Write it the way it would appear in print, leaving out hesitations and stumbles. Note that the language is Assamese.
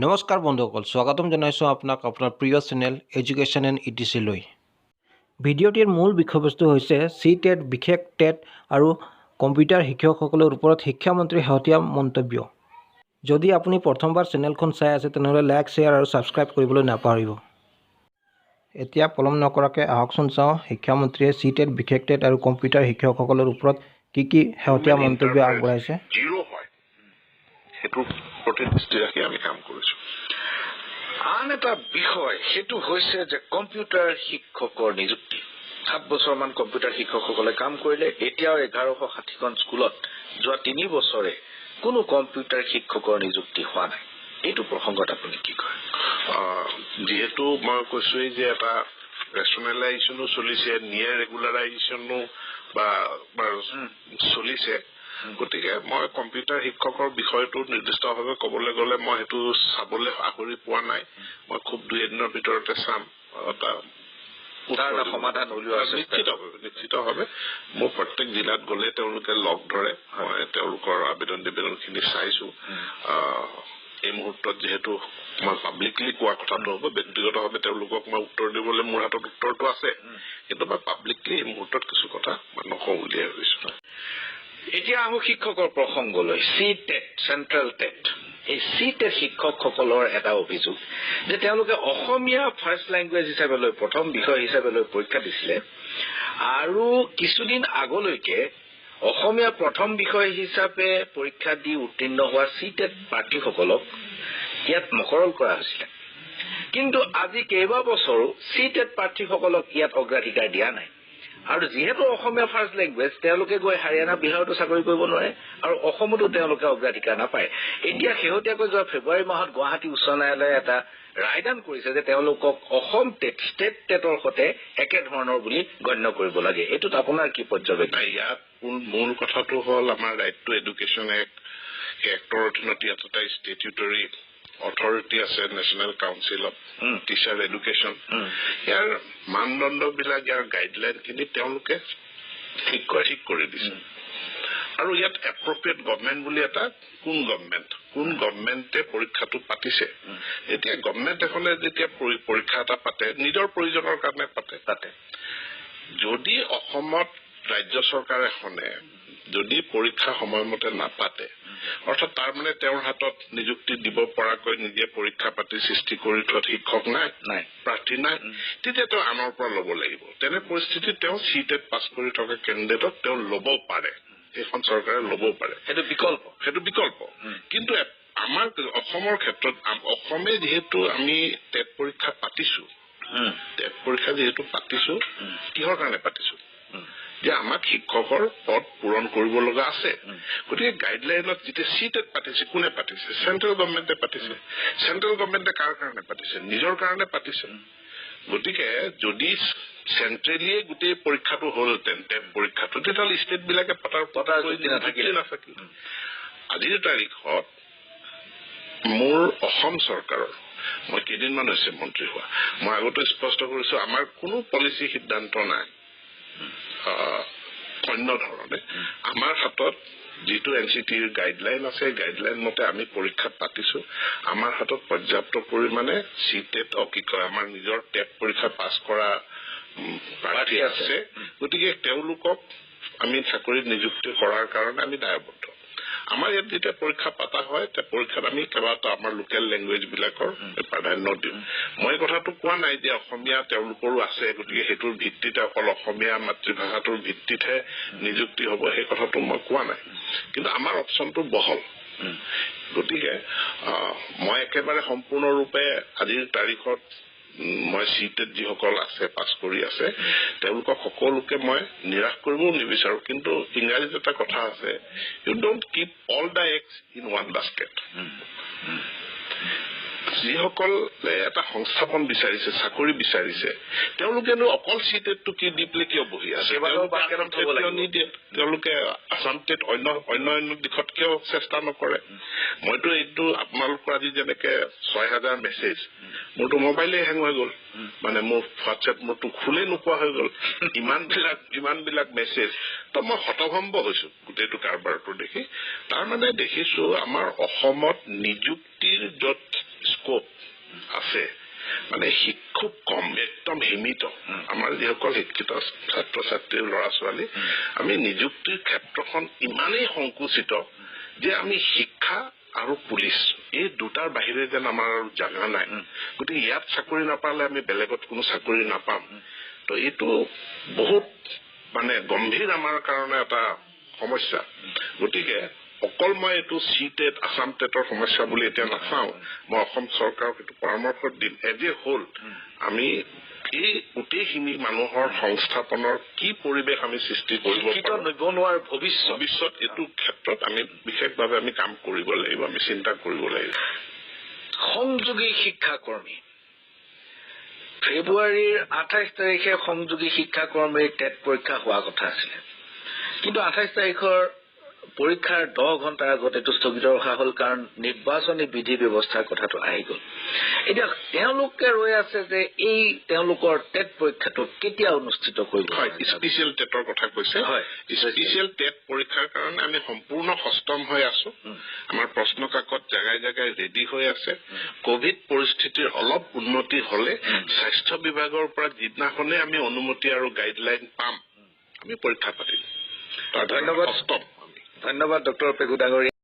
নমস্কাৰ বন্ধুসকল, স্বাগতম জনাইছোঁ আপোনাক আপোনাৰ প্ৰিয় চেনেল এডুকেশ্যন এণ্ড ইটিচিলৈ। ভিডিঅ'টিৰ মূল বিষয়বস্তু হৈছে চি টেট, বিশেষ টেট আৰু কম্পিউটাৰ শিক্ষকসকলৰ ওপৰত শিক্ষামন্ত্ৰীৰ শেহতীয়া মন্তব্য। যদি আপুনি প্ৰথমবাৰ চেনেলখন চাই আছে, তেনেহ'লে লাইক, শ্বেয়াৰ আৰু ছাবস্ক্ৰাইব কৰিবলৈ নাপাহৰিব। এতিয়া পলম নকৰাকৈ আহকচোন চাওঁ শিক্ষামন্ত্ৰীয়ে চি টেট, বিশেষ টেট আৰু কম্পিউটাৰ শিক্ষকসকলৰ ওপৰত কি কি শেহতীয়া মন্তব্য আগবঢ়াইছে। জিৰ' হয়, সেইটোৰ প্ৰতি দৃষ্টি ৰাখি আমি কাম কৰিছো। আন এটা বিষয় সেইটো হৈছে যে কম্পিউটাৰ শিক্ষকৰ নিযুক্তি। 7 বছৰমান কম্পিউটাৰ শিক্ষকসকলে কাম কৰিলে, এতিয়াও 1160খন স্কুলত যোৱা 3 বছৰে কোনো কম্পিউটাৰ শিক্ষকৰ নিযুক্তি হোৱা নাই। এইটো প্ৰসংগত আপুনি কি কয়? যিহেতু মই কৈছোৱেই যে এটা ৰেচনেলাইজেশ্যনো চলিছে, নিয়াৰ ৰেগুলাৰাইজেশ্যনো বা চলিছে, গতিকে মই কম্পিউটাৰ শিক্ষকৰ বিষয়টো নিৰ্দিষ্টভাৱে ক'বলৈ গ'লে মই সেইটো চাবলৈ আহৰি পোৱা নাই। মই খুব দুই এদিনৰ ভিতৰতে চাম, তাৰ এটা সমাধান উলিওৱাৰ চেষ্টা। নিশ্চিতভাৱে মোৰ প্ৰত্যেক জিলাত গ'লে তেওঁলোকে লগ ধৰে, মই তেওঁলোকৰ আবেদন নিবেদনখিনি চাইছো। এই মুহূৰ্তত যিহেতু মই পাব্লিকলি কোৱা কথাটো হ'ব, ব্যক্তিগতভাৱে তেওঁলোকক মই উত্তৰ দিবলৈ মোৰ হাতত উত্তৰটো আছে, কিন্তু মই পাব্লিকলি এই মুহূৰ্তত কিছু কথা মই নকওঁ বুলিয়ে ভাবিছো। এতিয়া আহো শিক্ষকৰ প্ৰসংগলৈ। চি টেট, চেণ্ট্ৰেল টেট, এই চি টেট শিক্ষকসকলৰ এটা অভিযোগ যে তেওঁলোকে অসমীয়া ফাৰ্ষ্ট লেংগুৱেজ হিচাপে লৈ, প্ৰথম বিষয় হিচাপে লৈ পৰীক্ষা দিছিলে আৰু কিছুদিন আগলৈকে অসমীয়া প্ৰথম বিষয় হিচাপে পৰীক্ষা দি উত্তীৰ্ণ হোৱা চি টেট প্ৰাৰ্থীসকলক ইয়াত মকৰল কৰা হৈছিলে, কিন্তু আজি কেইবা বছৰো চি টেট প্ৰাৰ্থীসকলক ইয়াত অগ্ৰাধিকাৰ দিয়া নাই। আৰু যিহেতু অসমীয়া ফাৰ্ষ্ট লেংগুৱেজ, তেওঁলোকে গৈ হাৰিয়ানা, বিহাৰতো চাকৰি কৰিব নোৱাৰে আৰু অসমতো তেওঁলোকে অগ্ৰাধিকাৰ নাপায়। এতিয়া শেহতীয়াকৈ যোৱা ফেব্ৰুৱাৰী মাহত গুৱাহাটী উচ্চ ন্যায়ালয়ে এটা ৰায়দান কৰিছে যে তেওঁলোকক অসম টেট, ষ্টেট টেটৰ সৈতে একেধৰণৰ বুলি গণ্য কৰিব লাগে। এইটোত আপোনাৰ কি পৰ্যবেক্ষণ? ইয়াত মূল কথাটো হ'ল আমাৰ ৰাইট টু এডুকেশ্যন এক্ট, সেই এক্টৰ অধীনত ইয়াত এটা ষ্টেটিউটৰী অথৰিটি আছে, national council of teacher education. ইয়াৰ মানদণ্ডবিলাক, ইয়াৰ গাইডলাইনখিনি তেওঁলোকে ঠিক কৰি দিছে। আৰু ইয়াত এপ্ৰপ্ৰিয়েট গভমেণ্ট বুলি এটা, কোন গভমেণ্টে পৰীক্ষাটো পাতিছে। এতিয়া গভমেণ্ট এখনে যেতিয়া পৰীক্ষা এটা পাতে, নিজৰ প্ৰয়োজনৰ কাৰণে পাতে। যদি অসমত ৰাজ্য চৰকাৰ এখনে যদি পৰীক্ষা সময়মতে নাপাতে, অৰ্থাৎ তাৰ মানে তেওঁৰ হাতত নিযুক্তি দিব পৰাকৈ নিজে পৰীক্ষা পাতি সৃষ্টি কৰি থোৱাত শিক্ষক নাই, প্ৰাৰ্থী নাই, তেতিয়া তেওঁ আনৰ পৰা ল'ব লাগিব। তেনে পৰিস্থিতিত তেওঁ চি টেট পাছ কৰি থকা কেণ্ডিডেটক তেওঁ ল'ব পাৰে, সেইখন চৰকাৰে ল'ব পাৰে, সেইটো বিকল্প, সেইটো বিকল্প। কিন্তু আমাৰ অসমৰ ক্ষেত্ৰত, অসমে যিহেতু আমি টেট পৰীক্ষা পাতিছো, টেট পৰীক্ষা যিহেতু পাতিছো, কিহৰ কাৰণে পাতিছো? যে আমাক শিক্ষকৰ পদ পূৰণ কৰিব লগা আছে। গতিকে গাইডলাইনত যেতিয়া চি টেট পাতিছে, কোনে পাতিছে? চেণ্ট্ৰেল গভমেণ্টে পাতিছে। চেণ্ট্ৰেল গভমেণ্টে কাৰ কাৰণে পাতিছে? নিজৰ কাৰণে পাতিছে। গতিকে যদি চেণ্ট্ৰেলিয়ে গোটেই পৰীক্ষাটো হ'লহেঁতেন, টেট পৰীক্ষাটো, তেতিয়াহ'লে ষ্টেট বিলাকে পতাৰ নাথাকিল। আজিৰ তাৰিখত মোৰ অসম চৰকাৰৰ, মই কেইদিনমান হৈছে মন্ত্ৰী হোৱা, মই আগতে স্পষ্ট কৰিছো আমাৰ কোনো পলিচি সিদ্ধান্ত নাই অন্য ধৰণে। আমাৰ হাতত যিটো এন চি টিৰ গাইডলাইন আছে, গাইডলাইন মতে আমি পৰীক্ষা পাতিছো। আমাৰ হাতত পৰ্যাপ্ত পৰিমাণে চি টেট, কি কয়, আমাৰ নিজৰ টেট পৰীক্ষা পাছ কৰা প্ৰাৰ্থী আছে, গতিকে তেওঁলোকক আমি চাকৰিত নিযুক্তি কৰাৰ কাৰণে আমি দায়বদ্ধ। আমাৰ ইয়াত যেতিয়া পৰীক্ষা পাতা হয়, তেতিয়া পৰীক্ষাত আমি কেইবাটাও আমাৰ লোকেল লেংগুৱেজ বিলাকৰ প্ৰাধান্য দিওঁ। মই কথাটো কোৱা নাই যে অসমীয়া তেওঁলোকৰো আছে, গতিকে সেইটোৰ ভিত্তিতে অকল অসমীয়া মাতৃভাষাটোৰ ভিত্তিতহে নিযুক্তি হ'ব, সেই কথাটো মই কোৱা নাই। কিন্তু আমাৰ অপশ্যনটো বহল। গতিকে মই একেবাৰে সম্পূৰ্ণৰূপে আজিৰ তাৰিখত মই চি টেট যিসকল আছে, পাছ কৰি আছে, তেওঁলোকক সকলোকে মই নিৰাশ কৰিবও নিবিচাৰো। কিন্তু ইংৰাজীত এটা কথা আছে, you don't keep all the eggs in one basket. যিসকলে এটা সংস্থাপন বিচাৰিছে, চাকৰি বিচাৰিছে, তেওঁলোকেনো অকল চি টেটটো কি দি পেলাই কিয় বহি আছে? নিদিয়ে। তেওঁলোকে আছাম টেট অন্য অন্য অন্য দিশত কিয় চেষ্টা নকৰে? মইতো এইটো আপোনালোকৰ আজি যেনেকে 6000 মেছেজ, মোৰতো মোবাইলে হেং হৈ গ'ল, মানে মোৰ হোৱাটছএপ মোৰতো খোলেই নোপোৱা হৈ গ'ল, ইমানবিলাক মেছেজ। তো মই হতভম্ব হৈছো গোটেইটো কাৰবাৰটো দেখি। তাৰমানে দেখিছো আমাৰ অসমত নিযুক্তিৰ য'ত মানে খুব কম, একদম সীমিত। আমাৰ যিসকল শিক্ষিত ছাত্ৰ ছাত্ৰী, ল'ৰা ছোৱালী, আমি নিযুক্তিৰ ক্ষেত্ৰখন ইমানেই সংকুচিত যে আমি শিক্ষা আৰু পুলিচ এই দুটাৰ বাহিৰে যেন আমাৰ আৰু জাগা নাই। গতিকে ইয়াত চাকৰি নাপালে আমি বেলেগত কোনো চাকৰি নাপাম। তো এইটো বহুত মানে গম্ভীৰ আমাৰ কাৰণে এটা সমস্যা। গতিকে অকল মই এইটো চি টেট, আছাম টেটৰ সমস্যা বুলি এতিয়া নাচাওঁ। মই অসম চৰকাৰক এইটো পৰামৰ্শ দিম, এজ এ হোল আমি এই গোটেইখিনি মানুহৰ সংস্থাপনৰ কি পৰিৱেশ আমি সৃষ্টি কৰিব শিক্ষিত নিবনুৱাৰ ভৱিষ্যত, এইটো ক্ষেত্ৰত আমি বিশেষভাৱে আমি কাম কৰিব লাগিব, আমি চিন্তা কৰিব লাগিব। সংযোগী শিক্ষাকৰ্মী, ফেব্ৰুৱাৰীৰ 28 তাৰিখে সংযোগী শিক্ষাকৰ্মীৰ টেট পৰীক্ষা হোৱা কথা আছিলে, কিন্তু 28 তাৰিখৰ পৰীক্ষাৰ 10 ঘণ্টাৰ আগত এইটো স্থগিত ৰখা হ'ল, কাৰণ নিৰ্বাচনী বিধি ব্যৱস্থাৰ কথাটো আহি গ'ল। এতিয়া তেওঁলোকে ৰৈ আছে যে এই তেওঁলোকৰ টেট পৰীক্ষাটো কেতিয়া অনুষ্ঠিত কৰিব। হয়, স্পেচিয়েল টেটৰ কথা কৈছে। হয়, স্পেচিয়েল টেট পৰীক্ষাৰ কাৰণে আমি সম্পূৰ্ণ সষ্টম হৈ আছো। আমাৰ প্ৰশ্ন কাকত জাগাই জাগাই ৰেডি হৈ আছে। কভিড পৰিস্থিতিৰ অলপ উন্নতি হলে স্বাস্থ্য বিভাগৰ পৰা যিদিনাখনে আমি অনুমতি আৰু গাইডলাইন পাম, আমি পৰীক্ষা পাতিম। ধন্যবাদ, ধন্যবাদ ডক্টৰ পেগু ডাঙৰীয়া।